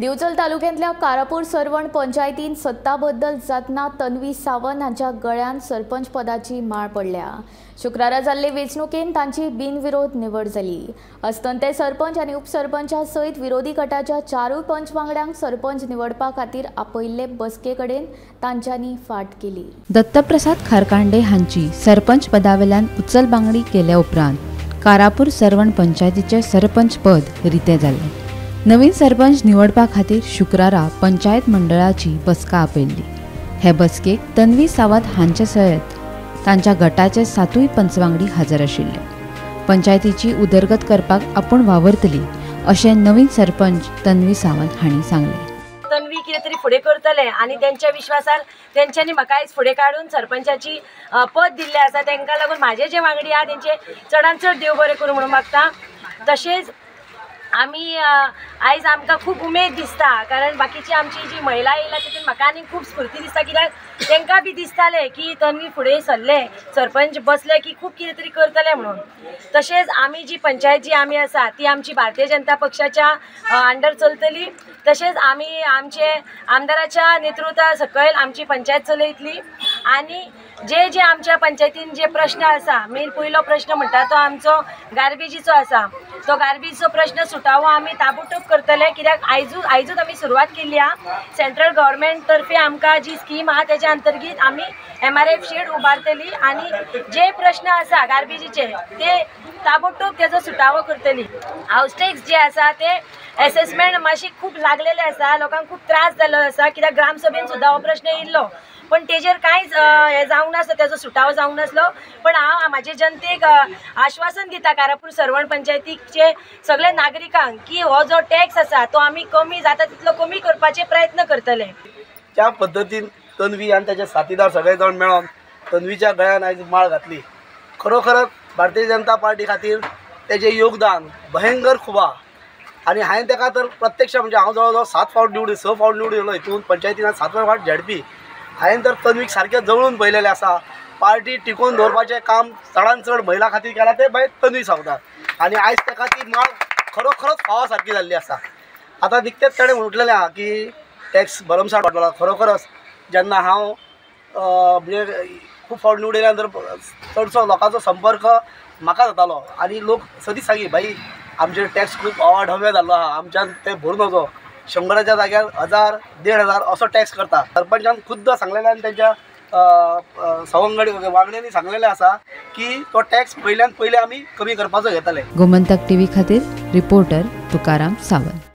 दिवचल तालुक्यांतल्या कारापूर सरवण पंचायतीन सत्ता बदल जातना तन्वी सावंत हांच्या गळ्यान सरपंच पदाची माळ पडल्या। शुक्रारा जाल्ले वेंचणुकेन तांची बिनविरोध निवड जाली। अस्तंते सरपंच आनी उपसरपंचा सयत विरोधी गटाच्या चारूय पंच वांगड्यांक सरपंच निवडपा खातीर आपयिल्ले बसके कडेन तांच्यांनी फाट केली। दत्तप्रसाद खारकांडे हांची सरपंच पदावेल्यान उचलबांगडी केल्या उपरांत कारापूर सरवण पंचायतीचे सरपंच पद रितें जालें। नवीन सरपंच निवडपा खातीर शुक्रारा पंचायत मंडळाची बसका आपयल्ली। हे बसकेक तन्वी सावंत हांचे सयत तांच्या गटाचे 7 पंचवांगडी हजर आशिल्ले। पंचायतीची उदरगत करपाक आपूण वावरतली अशें नवीन सरपंच तन्वी सावंत हांणी सांगलें। तन्वी कितें तरी फुडें करतले आनी तेंच्या विश्वासार तेंच्यांनी म्हाका आयज फुडें काडून सरपंचाची पद दिल्लें आसा। तांकां लागून म्हाजे जे वांगडी आहा तेंचे चडान चड देव बरें करूं म्हणून मागता। तशेंच आमी आयज आमकां खूब उमेद दिसता, कारण बाकीची आमची जी महिला येयला तितून म्हाका आनी खूब स्फूर्ती दिसता, कित्याक तांकां बी दिसतालें की तन्वी फुडें सरलें सरपंच बसलें की खूब कितें तरी करतलें म्हणून। तशेंच आमी जी पंचायत जी आमी आसा ती आमची भारतीय जनता पक्षाच्या अंडर चलतली। तशेंच आमी आमचे आमदाराच्या नेतृत्वा सकयल आमची पंचायत चलयतली आनी जे जे आमच्या पंचायतीन जे प्रश्न आसा, मेन पयलो प्रश्न म्हणटा तो आमचो गार्बेजीचो आसा, तो गार्बेजीचो प्रश्न सुटावो आमी ताबडतोब करतले, कित्याक आयजूच आमी सुरवात केल्ली आहा। सेंट्रल गव्हर्मेंट तर्फे आमकां जी स्कीम आहा तेच्या अंतर्गत आमी MRF shade उबारतली आनी जे प्रश्न आसा गार्बेजीचे ते ताबडतोब तेजो सुटावो करतली। हावस टॅक्स जे आसा ते एसेसमेंट मातशी खूब लागलेले आसा, लोकांक खूब त्रास जाल्लो आसा, कित्याक ग्रामसभेन सुद्दां हो प्रश्न येयल्लो पण तेजेर कांयच हें जावंक नासलो, तेजो सुटावो जावंक नासलो। पण हांव म्हाजे जनतेक आश्वासन दिता, कारापूर सरवण पंचायतीचे सगळे नागरिकांक की हो जो टॅक्स आसा तो आमी कमी जाता तितलो कमी करपाचे प्रयत्न करतले। ज्या पद्दतीन तन्वी आनी ताचे साथीदार सगळे जाण मेळोन तन्वीच्या गळ्यान आयज माळ घातली, खरोखरच भारतीय जनता पार्टी खातीर तेजें योगदान भयंकर खूब आहा। आनी हांवें ताका तर प्रत्यक्ष म्हणजे हांव जवळ जवळ 7 फावट निवडून 6 फावट निवडून येयलो, हितून पंचायतीन 7 फावट झेडपी हांवें तर तन्वीक सारकें जवळून पळयलेलें आसा। पार्टी टिकोवन दवरपाचें काम चडान चड महिला खातीर केलां तें बाय तन्वी सावंतान आनी आयज ताका ती माळ खरोखरच फावो सारकी जाल्ली आसा। आतां निकतेंच ताणें म्हटलेलें आहा की टॅक्स भरमसाठ वाडला, खरोखरच जेन्ना हांव म्हणजे खूब फावट निवडून येयल्या नंतर चडसो लोकांचो संपर्क म्हाका जातालो आनी लोक सदींच सांगी भाई आमचेर टॅक्स खूब अवाढव्य जाल्लो आहा, आमच्यान तें भरून वचो, 100च्या जाग्यार 1000 1500 असो टॅक्स करता। सरपंचान खुद्द सांगलेलें आनी तेंच्या सवंगडी वांगड्यांनी सांगलेलें आसा की तो टॅक्स पयल्यान पयलीं आमी कमी करपाचो घेतले। गोमंतक टीव्ही खातीर रिपोर्टर तुकाराम सावंत।